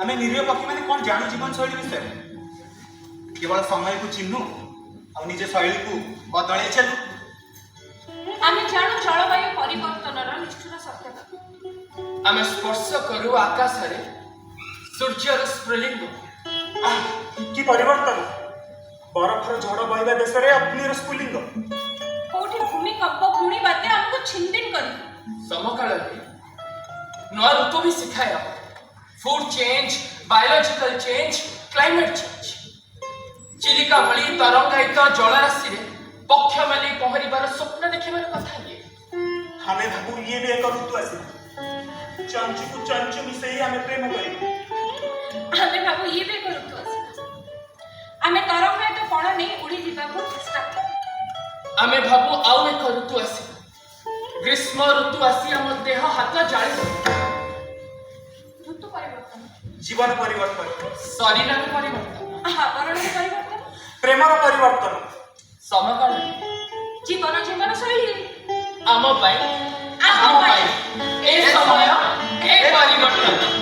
ଆମେ ନିରୀହ ପକ୍ଷୀମାନେ କ'ଣ ଜାଣୁ ଜୀବନଶୈଳୀ ବିଷୟରେ? କେବଳ ସମୟକୁ ଚିହ୍ନୁ ଆଉ ନିଜ ଶୈଳୀକୁ ବଦଳେଇ ଚାଲୁ। ଆମେ ଜାଣୁ ଜଳବାୟୁ ପରିବର୍ତ୍ତନର ନିଷ୍ଠୁର ସତ୍ୟତା। ଆମେ ସ୍ପର୍ଶ କରୁ ଆକାଶରେ ସୂର୍ଯ୍ୟର ସ୍ଫୁଲିଙ୍ଗ। ଆଃ, କି ପରିବର୍ତ୍ତନ! ବରଫର ଝଡ଼ ବହିବା ଦେଶରେ ଅଗ୍ନିର ସ୍ଫୁଲିଙ୍ଗ। କୋଉଠି ଭୂମିକମ୍ପ, ଘୂର୍ଣ୍ଣିବାତ୍ୟା ଆମକୁ ଛିନ୍ଭିନ୍ନ କରିବ। ସମକାଳରେ ନୂଆ ଋତୁ ବି ଶିଖାଏ ଆମକୁ food change, biological change, climate change. Chilika ଭଳି ତରଙ୍ଗାୟିତ ଜଳରାଶିରେ ପକ୍ଷ ମେଲି ପହଁରିବାର ସ୍ୱପ୍ନ ଦେଖିବାର କଥା ଇଏ। ଆମେ ଭାବୁ ଇଏ ବି ଏକ ଋତୁ ଆସିବ, ଚଞ୍ଚୁକୁ ଚଞ୍ଚୁ ମିଶେଇ ଆମେ ପ୍ରେମ କରିବୁ। ଆମେ ଭାବୁ ଇଏ ବି ଏକ ଋତୁ ଆସିବ, ଆମେ ତରଙ୍ଗାୟିତ ପଣ ନେଇ ଉଡ଼ି ଯିବାକୁ ଚେଷ୍ଟା କରୁ। ଆମେ ଭାବୁ ଆଉ ଏକ ଋତୁ ଆସିବ, ଗ୍ରୀଷ୍ମ ଋତୁ ଆସି ଆମ ଦେହ ହାତ ଜାଳିବ। ଋତୁ ପରିବର୍ତ୍ତନ, ଜୀବନ ପରିବର୍ତ୍ତନ, ଶରୀରର ପରିବର୍ତ୍ତନ, ଆବରଣର ପରିବର୍ତ୍ତନ, ପ୍ରେମର ପରିବର୍ତ୍ତନ। ସମକାଳରେ ଜୀବନ ଜୀବନ ଶୈଳୀ। ଆମ ପାଇଁ, ଆମ ପାଇଁ ଏ ସମୟ, ଏ ପରିବର୍ତ୍ତନ।